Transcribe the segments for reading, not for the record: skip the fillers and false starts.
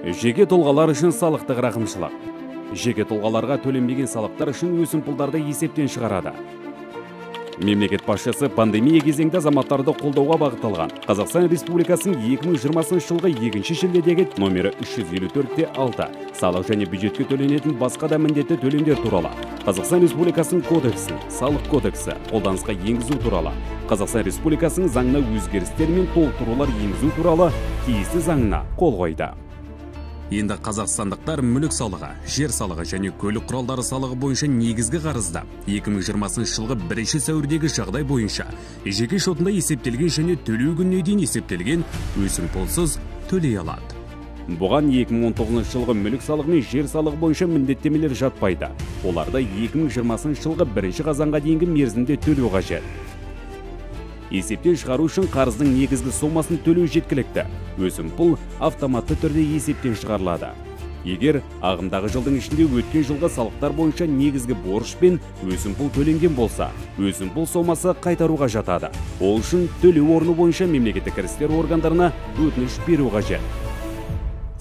Жеке тұлғалар үшін салықтық рақымшылық. Жеке тұлғаларға төленбеген салықтар үшін өсімпұлдарды есептен шығарады. Мемлекет басшысы пандемия кезеңінде азаматтарды қолдауға бағытталған Қазақстан Республикасының 2020 жылғы 2 шілдедегі номері 354-6 салық және бюджетке төленетін басқа да міндетті төлемдер туралы Қазақстан Республикасының кодексін, салық кодексі қолданысқа енгізу туралы Қазақстан Республикасының заңына өзгерістер мен толықтырулар енгізу туралы тиісті заңына қол қойды. Енді қазақстандықтар мүлік салығы, жер салығы және көлік құралдары салығы бойынша негізгі қарызды 2020 жылғы 1 сәуірдегі жағдай бойынша жеке шотында есептелген және төлеу күніне дейін есептелген өсімпұлсыз төлей алады. Бұған 2019 жылғы мүлік салығы мен жер салығы бойынша міндеттемелер жатпайды. Оларды 2020 жылғы 1 қазанға дейінгі мерзімде төлеу қажет. Есептен шығару үшін қарыздың негізгі сомасын төлеу жеткілікті. Өсімпұл автоматты түрде есептен шығарылады. Егер ағымдағы жылдың ішінде өткен жылғы салықтар бойынша негізгі борыш пен өсімпұл төленген болса, өсімпұл сомасы қайтаруға жатады. Ол үшін төлеу орны бойынша мемлекеттік кірістер органдарына өтініш беру қажет.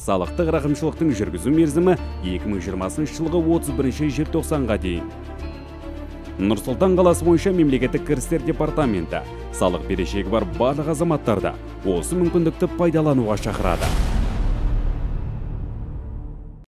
Салықтық рақымшылықтың жүргізу мерзімі 2020 жылғы 31 желтоқсанға дейін. Нұр-Сұлтан қаласы бойынша мемлекеттік кірістер департаменті салық берешегі бар барлық азаматтарды осы мүмкіндікті пайдалануға шақырады.